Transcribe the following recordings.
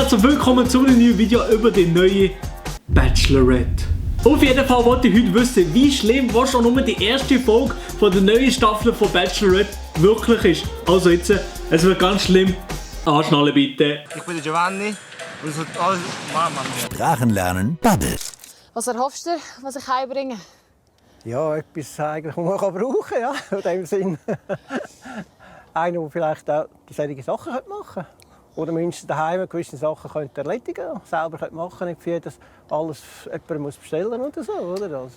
herzlich willkommen zu einem neuen Video über die neue Bachelorette. Auf jeden Fall wollte ich heute wissen, wie schlimm war schon nur die erste Folge von der neuen Staffel von Bachelorette wirklich ist. Also jetzt, es wird ganz schlimm. Anschnallen bitte. Ich bin der Giovanni und es wird alles Mama. Sprachen lernen, Bubble. Was erhoffst du, was ich heimbringe? Ja, etwas eigentlich, was man brauchen kann, ja, in dem Sinn. Einer, der vielleicht auch solche Sachen machen könnte. Oder mindestens daheim gewisse Sachen könnte erledigen könnte, selber machen könnte. Nicht für das alles jemand muss bestellen oder so, oder das?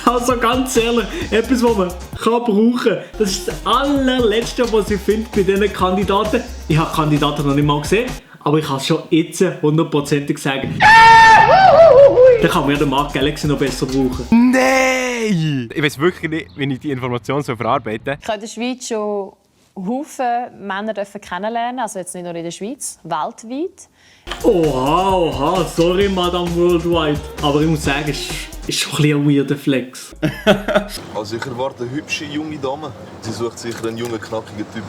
Also ganz ehrlich, etwas, was man brauchen kann. Das ist das allerletzte, was ich finde bei diesen Kandidaten. Ich habe Kandidaten noch nicht mal gesehen, aber ich kann es schon jetzt hundertprozentig sagen. Dann kann man ja den Mark Galaxy noch besser brauchen. Nein! Ich weiß wirklich nicht, wie ich die Information so verarbeiten. Ich habe in der Schweiz schon Haufen Männer kennenlernen, also jetzt nicht nur in der Schweiz, weltweit. Oha, sorry Madame Worldwide. Aber ich muss sagen, es ist schon ein bisschen ein weirder Flex. Also ich erwarte eine hübsche junge Dame. Sie sucht sicher einen jungen, knackigen Typ.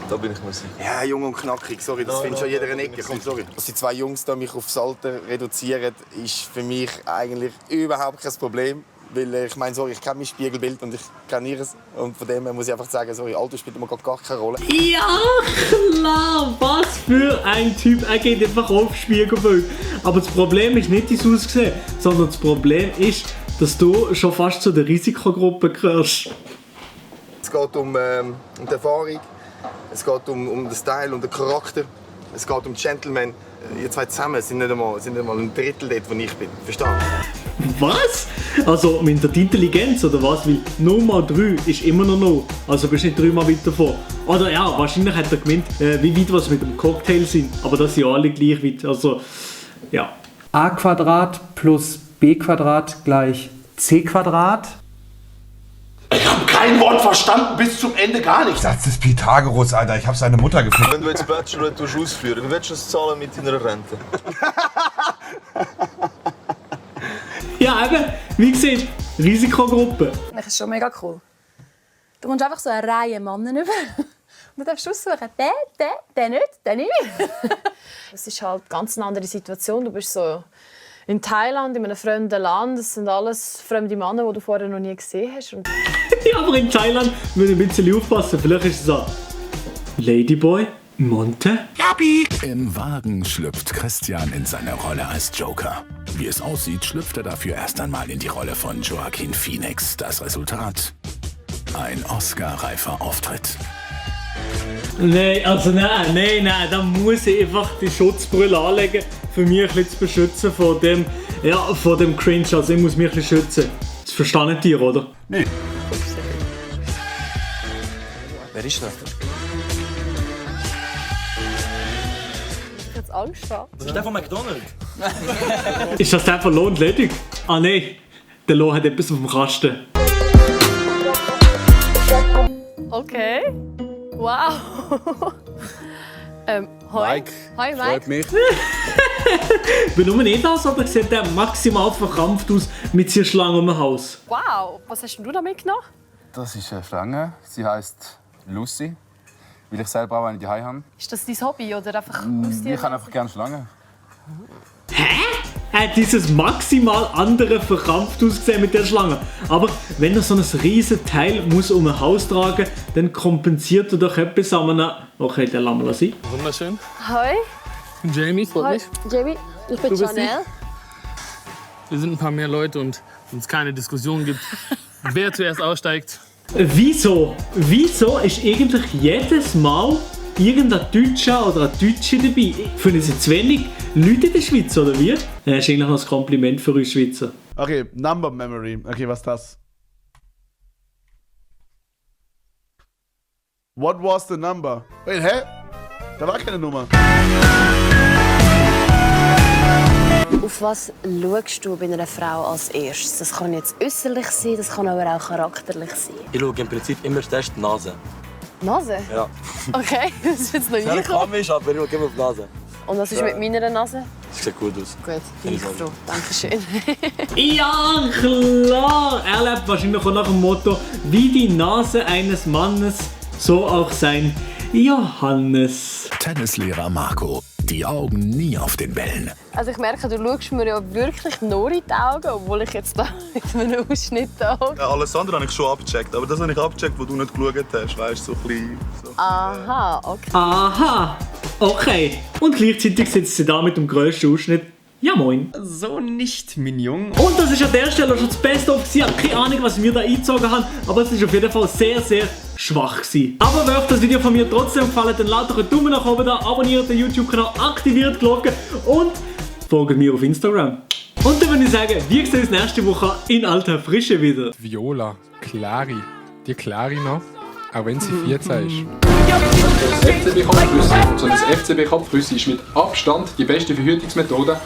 Da bin ich mir sicher. Ja, jung und knackig, sorry, das findest du an jeder Ecke. Komm, sorry. Dass die zwei Jungs da mich aufs Alter reduzieren, ist für mich eigentlich überhaupt kein Problem. Weil ich meine, sorry, ich kenne mein Spiegelbild und ich kenne ihres. Und von dem her muss ich einfach sagen, sorry, Alter spielt immer gar keine Rolle. Ja, klar, was für ein Typ. Er geht einfach auf Spiegelbild. Aber das Problem ist nicht dein Aussehen, sondern das Problem ist, dass du schon fast zu der Risikogruppe gehörst. Es geht um die Erfahrung, es geht um den Style und den Charakter, es geht um Gentleman. Ihr zwei zusammen sind nicht einmal ein Drittel dort, wo ich bin. Verstehst du? Was? Also mit der Intelligenz oder was? Weil 0 mal 3 ist immer noch 0. Also bist du nicht 3 mal weiter vor. Oder ja, wahrscheinlich hat er gemeint, wie weit was mit dem Cocktail sind. Aber das sind ja alle gleich weit. Also, ja. a² plus b² gleich c². Ich habe kein Wort verstanden, bis zum Ende gar nicht. Satz des Pythagoras, Alter. Ich habe seine Mutter gefunden. Wenn du jetzt Bachelorette ausführen, wie willst du das zahlen mit deiner Rente? Ja, eben, wie gesagt, Risikogruppe. Das ist schon mega cool. Du kommst einfach so eine Reihe Männer über. Und du darfst aussuchen, den nicht, den nicht. Es ist halt eine ganz andere Situation. Du bist so in Thailand, in einem fremden Land. Das sind alles fremde Männer, die du vorher noch nie gesehen hast. Und Ja, aber in Thailand müssen wir ein bisschen aufpassen. Vielleicht ist es so Ladyboy, Monte. Im Wagen schlüpft Christian in seine Rolle als Joker. Wie es aussieht, schlüpft er dafür erst einmal in die Rolle von Joaquin Phoenix. Das Resultat? Ein Oscar-reifer Auftritt. Nein, da muss ich einfach die Schutzbrille anlegen, für mich ein bisschen zu beschützen von dem Cringe. Also ich muss mich ein bisschen schützen. Das verstanden ihr, oder? Nee. Wer ist das? ich habe jetzt Angst vor. Das ist der von McDonald's. Ist das der von Lohn und Ledig? Ah nein, der Lohn hat etwas auf dem Kasten. Okay. Wow. Hoi. Mike, Hoi, Mike. freut mich. Bin nur nicht das, oder sieht der maximal verkrampft aus mit seiner Schlange um den Hals? Wow. Was hast denn du da mitgenommen? Das ist eine Schlange. Sie heißt Lucy, weil ich selber auch eine daheim habe. Ist das dein Hobby oder einfach Ich habe einfach gerne Schlangen. Er hat dieses maximal andere verkrampft ausgesehen mit der Schlange. Aber wenn er so ein riesen Teil muss um ein Haus tragen, dann kompensiert er doch etwas an einem... Okay, den lassen wir sein. Wunderschön. Hoi. Jamie, freut mich. Jamie, ich bin Du bist Chanel. Wir sind ein paar mehr Leute und wenn es keine Diskussion gibt, wer zuerst aussteigt. Wieso ist eigentlich jedes Mal irgendein Deutscher oder eine Deutsche dabei? Finden Sie zu wenig Leute in der Schweiz, oder wie? Das ist eigentlich noch ein Kompliment für uns Schweizer. Okay, Number Memory. Okay, was ist das? What was the number? Wait, hä? Da war keine Nummer. Auf was schaust du bei einer Frau als erstes? Das kann jetzt äußerlich sein, das kann aber auch charakterlich sein. Ich schaue im Prinzip immer zuerst die Nase. Nase? Ja. Okay, das ist jetzt noch Das nie ist komisch, aber ich schaue immer auf die Nase. Und was ist mit meiner Nase? Das sieht gut aus. Gut, bin ich froh. Dankeschön. Ja, klar! Er lebt wahrscheinlich auch nach dem Motto, wie die Nase eines Mannes, so auch sein Johannes. Tennislehrer Marco. Die Augen nie auf den Bällen. Also ich merke, du schaust mir ja wirklich nur in die Augen, obwohl ich jetzt da mit einem Ausschnitt da hocke. Alles andere habe ich schon abgecheckt, aber das habe ich abgecheckt, wo du nicht geschaut hast. Weißt, so ein bisschen, so. Aha, okay. Aha, okay. Und gleichzeitig sitzt sie da mit dem grössten Ausschnitt. Ja moin. So nicht, Mignon. Und das ist an der Stelle schon das Beste-of gewesen. Ich habe keine Ahnung, was wir da eingezogen haben, aber es ist auf jeden Fall sehr, sehr schwach gewesen. Aber wenn euch das Video von mir trotzdem gefallen, dann lasst doch einen Daumen nach oben da, abonniert den YouTube-Kanal, aktiviert die Glocke und folgt mir auf Instagram. Und dann würde ich sagen, wir sehen uns nächste Woche in alter Frische wieder. Viola, Clari. Die Clari noch, auch wenn sie 14 ist. Das FCB Kopfrüssi. So ein FCB Kopfrüssi ist mit Abstand die beste Verhütungsmethode.